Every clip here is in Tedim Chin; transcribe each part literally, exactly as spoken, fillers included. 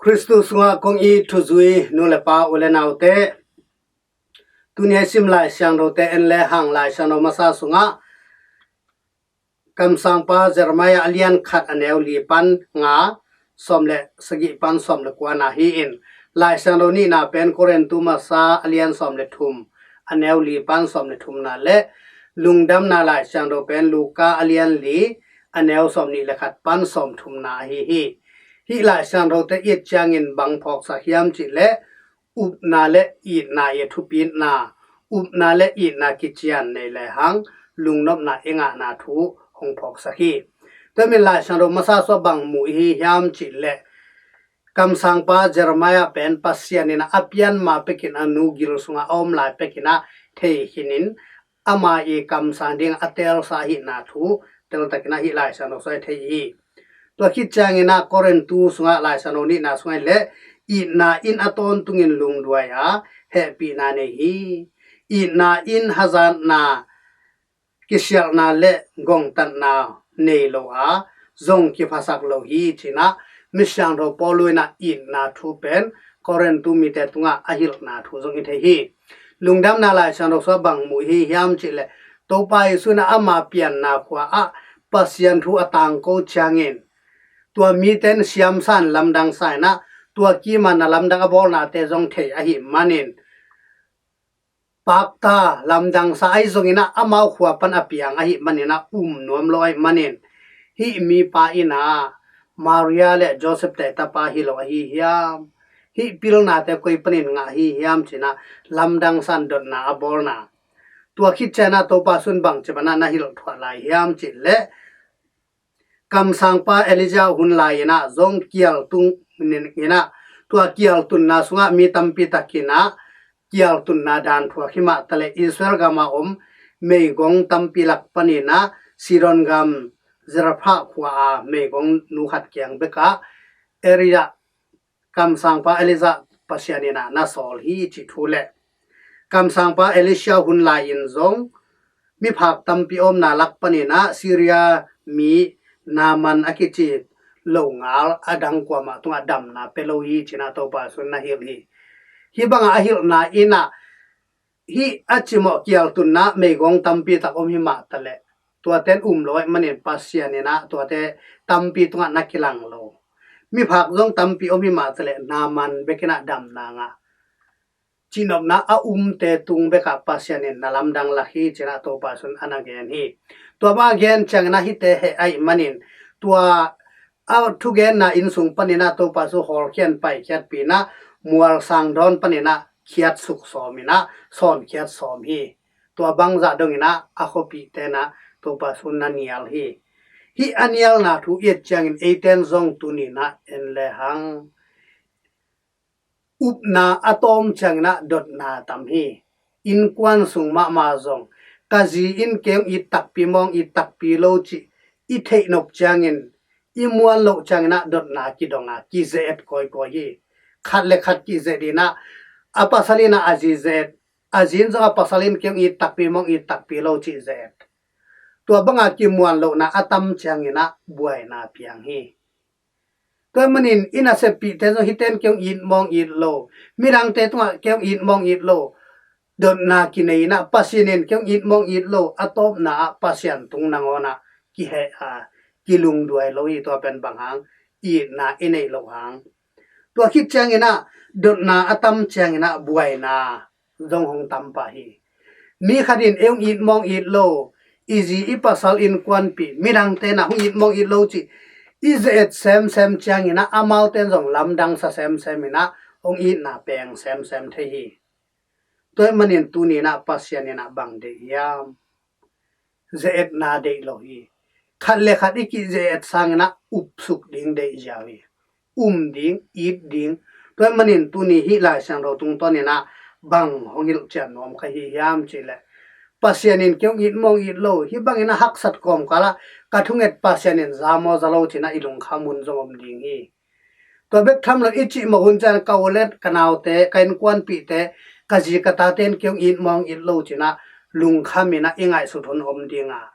Khristu sungah kong it thuzui nu le pa, u le naute, tuni a i sim Lai Siangthote en le hang. Lai Siangtho masa sungah kamsangpa Jeremiah a lian khat a neu li pan nga, sawm le sagih pan sawm le kua na hi in, Lai Siangtho nihna pen Korintu masa a lian sawm le thum a neu li pan sawm le thumna le Lungdamna Lai Siangtho pen Luka a lian li a neu sawm nih le khat pan sawm thumna ahi hi. Hih Lai Siangthote i et ciangin bang phawksak hiam cih leh upna le itna i thupitna, upna le itna kician nei le hang lungnopna i ngahna thu hong phawksak hi. Tua min Lai Siangtho masa sungah bang mu i hi hiam cih leh kamsangpa Jeremiah pen Pasian in a pian ma pekin a nu gil sungah a om lai pekin a thei khin in ama i kamsang ding a telsa ahihna thu teltakin a hih Lai Siangtho sungah i thei hi. Tua khit ciangin a Korintu sungah Lai Siangtho nihna sungah le itna in a tawntungin lungduai a hehpihna nei hi. Itna in hazatna, kisialhna le gongtatna nei lo a zong kiphasak lo hi, ci-in a misiangtho Paul in a itna thu pen Korintu mite tungah a hilhna thu zong i thei hi. Lungdamna Lai Siangtho sungah bang mu i hi hiam cih leh Topa Jesu in a ama pianna khua ah Pasian thu a tangko ciangin tua mite in siamsa in lamdangsa in a tua kima na lamdang a bawlnate zong thei ahih manin pakta lamdangsa ahi zongin a amau khua pan a piang ahih manin a um nuam lo ahih manin hih mipa in a Maria le Joseph te tapa hi lo ahi hiam, hih pilnate koi panin ngah hi hiam ci-in a lamdangsa in dotna a bawlna. Tua khit ciangin a Topa Jesu in bang ci bangin a na hilh thuah lai hiam cih leh kamsangpa Elijah hun lai in a zong kial tung in a tua kial tunna sungah mi tampi takin a kial tunna dan thuak hi mah taleh Israel gam a om meigong tampi lak panin a Sidon gam Zarephath khua a meigong nu khat kiang bek ah Elijah, kamsangpa Elijah Pasian in a na sawl hi cih thu le kamsangpa Elisha hun lai in zong miphak tampi omna lak panin a Syria mi Naaman a kici lo ngal a dang kuamah tungah damna pia lo hi ci-in a Topa Jesu in na hilh hi. Hih bangah a hilhna in a hih a cimawh kial tunna meigong tampi tak om hi mah taleh tuate in um lo ahih manin Pasian in a tuate tampi tungah na kilang lo. Miphak zong tampi om hi mah taleh Naaman bek in a damna ngah, cihnopna a umte tung bek ah Pasian in na lamdang lak hi ci-in a Topa Jesu in a na gen hi. Tua bang a gen ciangin a hihte heh ahih manin tua a thugenna inn sung panin a Topa Jesu hawlkhia in paikhiatpih in a mualsang dawn panin a khiatsuk sawm in a sawnkhiat sawm hi. Tua bangzah dongin a a khuapihte in a Topa Jesu in na nial hi. Hih a nialna thu i et ciangin eite in zong tuni in a en le hang upna a tawm ciangin a dotna tam hi. Innkuan sung mahmah zong ka zi in kei hong it takpi maw, hong it takpi lo cih i theih nop ciangin i muan loh ciangin a dotna kidong a kize-et kawikawi hi. Khat le khat kize-et in a a pasal in a a zi ze-et, a zi in zong a pasal in kei hong it takpi maw, hong it takpi lo cih ze-et. Tua banga kimuan lohna a tam ciangin a buaina piang hi. Tua manin i naseppihte zong hihte in kei hong it maw, hong it lo, midangte tungah kei hong it maw, hong it lo, dotna kinei in a Pasian in kei hong it maw, hong it lo a tawpna ah Pasian tung nangawn a kiheh a kilungduai lo hi. Tua pen bang hang? Itna i neih loh hang. Tua khit ciangin a dotna a tam ciangin a buaina zong hong tam pah hi. Mi khat in ei hong it maw, hong it lo, i zi i pasal innkuanpih midangte in a hong it maw, hong it lo cih i ze-et semsem ciangin a amaute in zong lamdangsa semsem in a hong itna peng semsem thei hi. Tua ahih manin tuni in a Pasian in a bang deih hiam? Ze-etna deih lo hi. Khat le khat i kize-et sangin a upsuk ding deih ziau hi. Um ding, it ding. Tua ahih manin tuni hih Lai Siangtho tungtawn in a bang hong hilhcian nuam ka hi hiam cih leh Pasian in kei hong it maw, hong it lo, hih bangin a haksat kawmkal ah ka thunget Pasian in za maw, za lo ci-in a i lungkham hun zong om ding hi. Tua bek tham lo i cih mawk hun ciang ka u le ka naute, ka innkuanpihte, ka zi ka tate in kei hong it maw, hong it lo ci-in a lungkham in a i ngaihsut hun om ding a,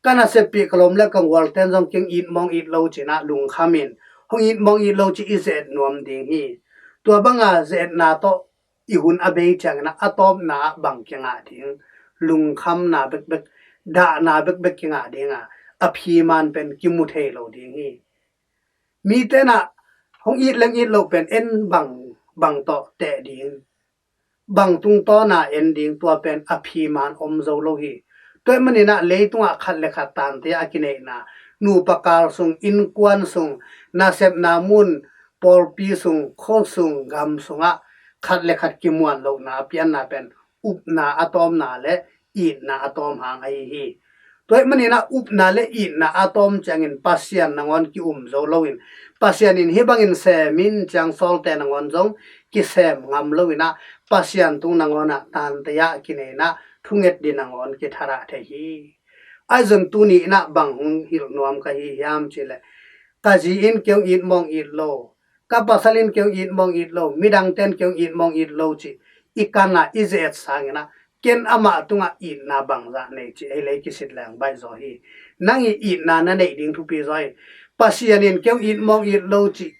ka naseppih ka lawm le ka gualte in zong kei hong it maw, hong it lo ci-in a lungkham in hong it mong it lo cih i ze-et nuam ding hi. Tua banga ze-etna tawh i hun a bei ciangin ah a tawpna ah bang kingah ding? Lungkhamna bekbek, dahna bekbek kingah ding a, a phiman pen kimu thei lo ding hi. Mite in ah hong it leng it loh pen en bang, bang tawh teh ding, bang tungtawna en ding, tua pen a phiman om zo lo hi. Tua ahih manin ah leitungah khat le khat tante a kineihna, nupa kal sung, innkuan sung, nasepna mun, pawlpi sung, khua sung, gam sungah khat le khat kimuan lohna a pianna pen upna a tawmna le itna a tawm hang ahi hi. Tua ahih manin ah upna le itna a tawm ciangin Pasian nangawn ki-um zo loin, Pasian in hih bangin sem in ciang sawlte nangawn zong kisem ngam loin ah, Pasian tung nangawn ah tante ah kineihna thunget ding nangawn kithadah thei hi. Ahi zong tuni in ah bang hong hilh nuam ka hi hiam cih leh, ka zi in kei hong it mong it lo, ka pasal in kei hong it mong it lo, midangte in kei hong it mong it lo cih i kan a i ze-et sangin ah, ken amah tungah itna bangzah nei cih ei le kisit leng baih zaw hi. Nang i itna na neih ding thupi zaw hi. Pasian in kei hong it mong it lo cih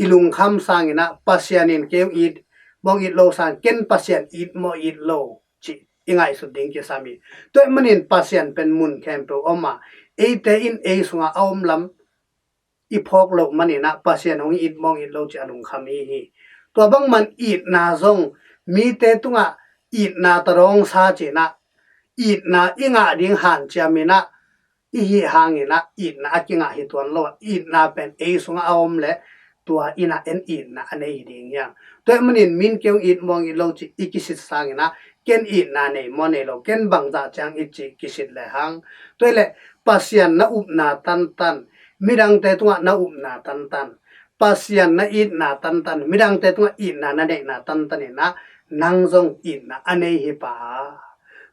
i lungkham sangin ah, Pasian in kei hong it mong it lo sang, ken Pasian it mong it lo cih i ngaihsut ding kisam hi. Tua ahih manin Pasian pen mun khempeuh om a, eite in ei sungah a om lam i phawk loh manin ah Pasian hong it mong it lo cih a lungkham i hi. Tua bangman itna zong mite tungah itna tadawng sa cih in ah, itna i ngah ding hanciam in ah i hih hangin ah itna a kingah hi tuan lo a, itna pen ei sungah a om leh tua in ah en itna a nei hi ding hi hang. Tua ahih manin min kei hong it mong it lo cih i kisit sangin ah, ken itna nei maw nei lo, ken bangzah ciang it cih kisit le hang. Tua ahih leh Pasian na upna tantan, midangte tungah na upna tantan, Pasian na itna tantan, midangte tungah itna na neihna tantan in ah, nang zong itna a nei hi pah a,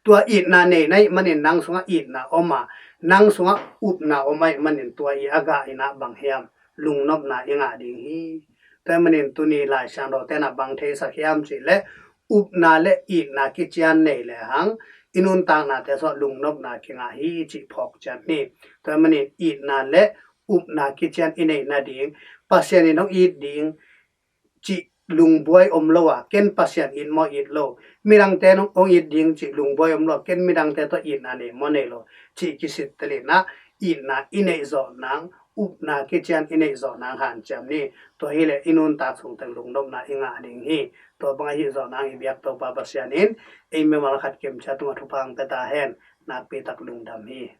tua itna nei na hih manin nang sungah itna om a, nang sungah upna om ahih manin tua i a gah in ah bang hiam, lungnopna i ngah ding hi. Tua ahih manin tuni Lai Siangtho te in ah bang theisak hiam cih leh, upna le itna kician nei le hang i nuntaknate sungah lungnopna kingah hi cih phawk ciat ni. Tua ahih manin itna le upna kician i neih nading, Pasian in hong it ding cih lungbuai om lo a, ken Pasian it maw it lo, midangte in hong it ding cih lungbuai om lo a, ken midangte tawh itna nei maw nei lo cih kisit tel in ah, itna i neih zawh nang, upna kician i neih zawh nang hanciam ni. Tua hi leh i nuntak sung teng lungnopna i ngah ding hi. Tua bang ahi zawh nang i biak Topa Pasian in ei mimal khat kimciat tungah thupha hong pia ta hen. Nakpi tak lungdam hi.